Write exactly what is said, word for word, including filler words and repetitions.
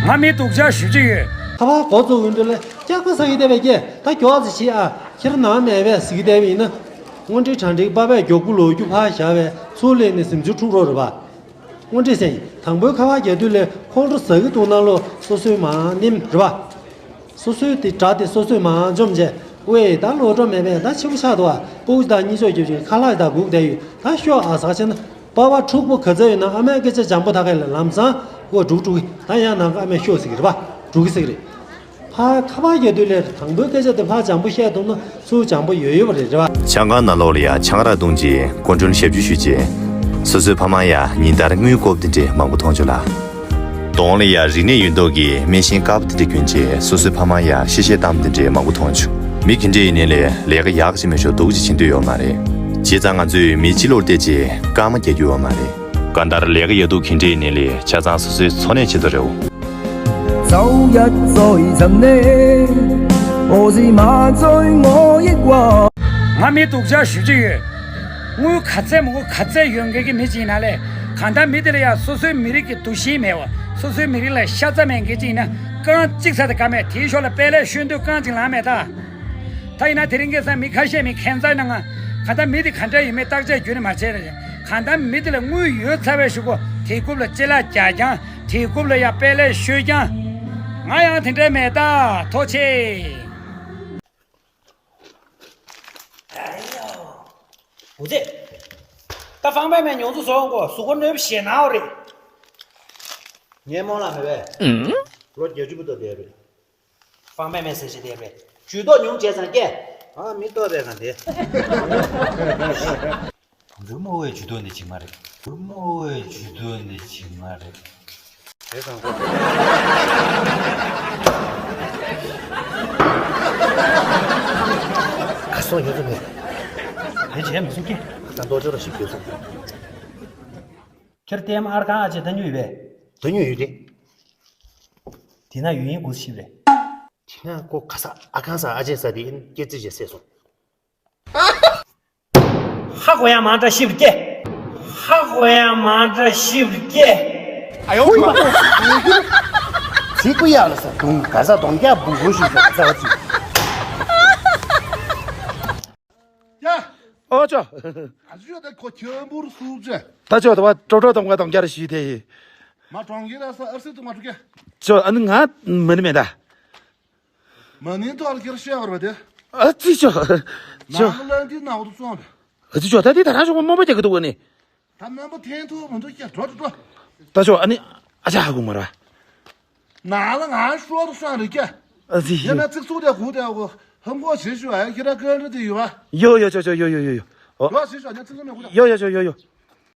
ང་མི་སྡུག་ཅག་ཞུ་རྒྱུ་ཡོད། ཁ་པར་འགོ་བཙུགས་ཡོང་དུས་ལ་སྐྱག་པ་ཟ་གི་བསྡད་པའི་སྐད་ད་མགྱོགས་ཙམ་བྱེད་ཨ། ཁྱེད་རང་ནང་མེད་པས་ཟེར་གི་བསྡད་པ་ཡིན་ན། དངོས་འབྲེལ་གྲ་སྒྲིག་པ་པས་མགྱོགས་པོ་ལོག་རྒྱུ་ཕར་བཞག་པས་ཚུར་སླེབས་ནས་གཟིམ་ཆུང་འཁྲུག་རོགས་རེད་པ། དངོས་འབྲེལ་ཟེར་ཡིན་དང་པོའི་ཁ་པར་རྒྱག་དུས་ལ་ཁོང་ཁྲོ་ཟ་གི་འདུག་ནང་ལོགས་སོ་སོའི་མ་ནེམ་རེད་པ། སོ་སོའི་དེ་དགྲ་དེ་སོ་སོས་མར་འཇོམས་བྱས། ཝེ་ད་ལོག་འགྲོ་མེད་པས་ད་ཕྱི་པོ་ཆགས་འདུག་ཨ། སྤུ་གུ་དང་གཉིད་ཆོག་རྒྱབ་ཅིང་ཁ་ལག་དང་སྒུག་བསྡད་ཡོད། ད་ཤོག་ཨ་ཟག་ཆེ་ན་པ་ཕ་ཕྲུག་པོ་ག་ཚོད་ཡོད་ན་ཨ་མའི་སྐད་ཆ་འཇམ་པོ་ད་གས་ལ་ལམ་སང་སྒོ་འགྲུག་འགྲུག་གི་ད་ཡང་ནང་གི་ཨ་མས་ཤོག་ཟེར་གི་རེད་པ། འགྲུག་གི་ཟེར་གི་རེད། ཕ་ཁ་པར་རྒྱག་དུས་ལས་དང་པོའི་སྐད་ཆ་དེ་ཕར་འཇམ་པོ་བཤད་ཐུབ་ན་ཚུར་འཇམ་པོ་ཡོད་ཡོད་པ་རེད་རེད་པ། ཆང་ཁང་ནང་ལོགས་ལ་ཡ་ཆང་རག་བཏུང་རྗེས་སྐུ་མགྲོན་ཞབས་ཞུ་ཞུས་རྗེས། སོ་སོའི་ཕ་མ་ཡ་ཉིན་ལྟར་དངུལ་དཀར་པོ་དེ་འདྲས་མང་པོ་མཐོང་བྱུང་ལ། གདོང་ལ་ཡ་རིག་གནས་ཡོད་མདོག་གི་སྨན་ཤིང་དཀར་པོ་དེ་འདྲ་གྱོན་རྗེས་སོ་སོའི་ཕ་མ་ཡ་གཤེ་གཤེ་བཏང་དེ་འདྲའི་མང་པོ་མཐོང་བྱུང་། མི་ག་འདྲ་ཡིན་ནའི་ལས་ཀ་ཡག་ཅིག་མེད་ཞོར་སྡུག་ཅིག་བྱེད་འདོད་ཡོད་མ་རེད། བྱས་ཙང་ང་ཚོས་མི་ཕྱི་ལོགས་བལྟས་རྗེས་སྐར་མ་རྒྱག་རྒྱུ་ཡོད་མ་རེད། གང་ལྟར་ལས་ཀ་ཡག་སྡུག་ག་འདྲ་ཡིན་ནའི་ཆ་ཚང་སོ་སོའི་འཚོ་གནས་ཆེད་དུ་རེད། ང་མི་སྡུག་ཅག་ཞུ་རྒྱུ་ཡོད། དངུལ་ག་ཚད་མང་པོ་ག་ཚད་ཡོད་མཁན་གྱི་མི་ཅིག་ཡིན་ན་ལས། གང་ལྟར་མི་དེ་ལ་ཡང་སོ་སོའི་མི་རིགས་ཀྱི་འདུ་ཤེས་མེད་པ། སོ་སོའི་མི་རིགས་ལ་ཤ་ཚ་མེད་མཁན་ཅིག་ཡིན་ན་རྐང་གཅིག་ཚ་དེ་དཀའ་མེད་དེའི་ཞོར་ལ་དཔལ་ལས་ཤོད་འདོད་རྐང་གཅིག་ལངས་མེད་ད། ད་ཡིན་ན་དེ་རིང་ཁ་སང་མི་ཁ་ཤས་མི་ཁྱད་མཚར་ན་ང་གང་ལྟར་མི་དེ་ག་འདྲ་ཡིན་མིན་བརྟག་དཔྱད་ཁྱོན་ནས་མ་བྱས་ན། གང་ལྟར་མི་དེ་ལ་དངུལ་ཡོད་ཚ་བའི་ཞུ་གོ་དེའི་རྐུབ་ལ་ལྕེ་ལ་རྒྱག་རྐྱང་དེའི་རྐུབ་ལ་ཡང་དཔལ་ལས་ཤོད་རྐྱང་། ང་ཡང་དེ་འདྲ་མེད་ད། ཐུགས་རྗེ་ཆེ། ཨ་ཡོ། འུ་ཚེ། ད་ཧྥང་པད་མའི་མྱོང་ཚོར་བཟོ་འོང་གོ་གཟུགས་པོ་གནོད་པ་ཞེ་ན་འོ་རེད། ངའི་རྨོངས་ལ་མེད་པས། ལོ་བརྒྱད་ཅུ་བུ་ཏོ་དེ་རེད། ཧྥང་པད་མའི་ཟེར་ཞེ་དེ་རེད། ཇུས་གཏོགས་ཉུང་བྱས་ཙང་སྐད། ཨ་མི་ལྟོགས་པའི་གང་དེ། རི་མོ་བའི་ཇུས་གཏོགས་ནི་ཇི་མ་རེད། རི་མོ་བའི་ཇུས་གཏོགས་ནི་ཇི་མ་རེད། དེ་དང་པོ། ཁ་སང་ཡོད་ཚོད་མེད། དེ་བྱས་མི་སྲིད་ཀི། ད་རྡོ་ཅོ་ར་ཞིག་དགོས་སོང་། ཁྱེད་ལྟད་མོ་ཨར་ཁང་ཨ་ཅེ་ད་ཉོས་ཡོད་པས། ད་ཉོས་ཡོད་རེད། དེ་ན་ཡོད་ཡིན་དགོས་ཤིག་རེད། དེ་ན་ཁོ་ཁ་ས་ཨ་ཁང་ས་ཨ་ཅེ་ས་དེ་སྐད་ཅིག་བྱས་བསད་སོང་། ཧ་གོ་ཡ་མ་འདྲ་ཞིབ་སྐྱེ། ཧ་གོ་ཡ་མ་འདྲ་ཞིབ་སྐྱེ། ཨ་ཡོ་ཧུ་ཡ། ཚིག་པ་ཡག་ལ་ས་དུང་ག་ས་དུང་རྒྱ་བུ་བུ་ཞིག་ཞོག་ས་བ་ཚིག་ཡ། ཨོ་ཅོ། ག་ཚོད་ཡོད་ད་ཁོ་ཁྱོད་འབུར་སུབ་ཅེ། ད་ཅོ་ད་བ་ཀྲོ་ཀྲོ་དུང་ག་དུང་རྒྱ་ར་ཞིག་དེ་ཡི། མ་གྲོང་ཁྱེར་ལ་ས་ཨར་སི་དུང་མ་ཀྲུ་ཀེ། ཅོ་ཨ་ནི་ང་མ་ནི་མེད་ད། མ་ནིང་ཐོག་ལ་ཁྱེར་བཤད་བར་བ་དེ། ཨ་ཙི་ཅོ། ཅོ། ནང་ལ་འདི་ནང་དུ་བཙོང་བས། ཨ་ཙི་ཅོ་ད་འདི་ད་རང་ཤོག་མོ་མོ་རྒྱག་གི་འདུག་ག་ནི། ད་རྣམ་པ་འཐེན་ཐུབ་མི་འདུག་ཀྱ་འགྲོ་འགྲོ་འགྲོ། ད་ཅོ་ཨ་ནི་ཨ་ཅག་ཧ་གོ་མ་ར། ནང་ལ་ང་ཤོག་ཏུ་སོང་རེད་ཀྱ། ཨ་ཙི་ཡ་ན་ཙིག་ཙུག་དེ་གུ་དེ་གུ་ཧམ་གོ་བྱེད་ཞུ་ཨ་ཁྱེད་ར་ཀན་རི་དེ་ཡོད་ཨ། ཡོ་ཡོ་ཅོ་ཅོ་ཡོ་ཡོ་ཡོ་ཡོ། ཡོ་བྱེད་ཞུ་ཨ་ན་ཙིག་ཙུག་མེད་གུ་དེ། ཡོ་ཡོ་ཅོ་ཡོ་ཡོ།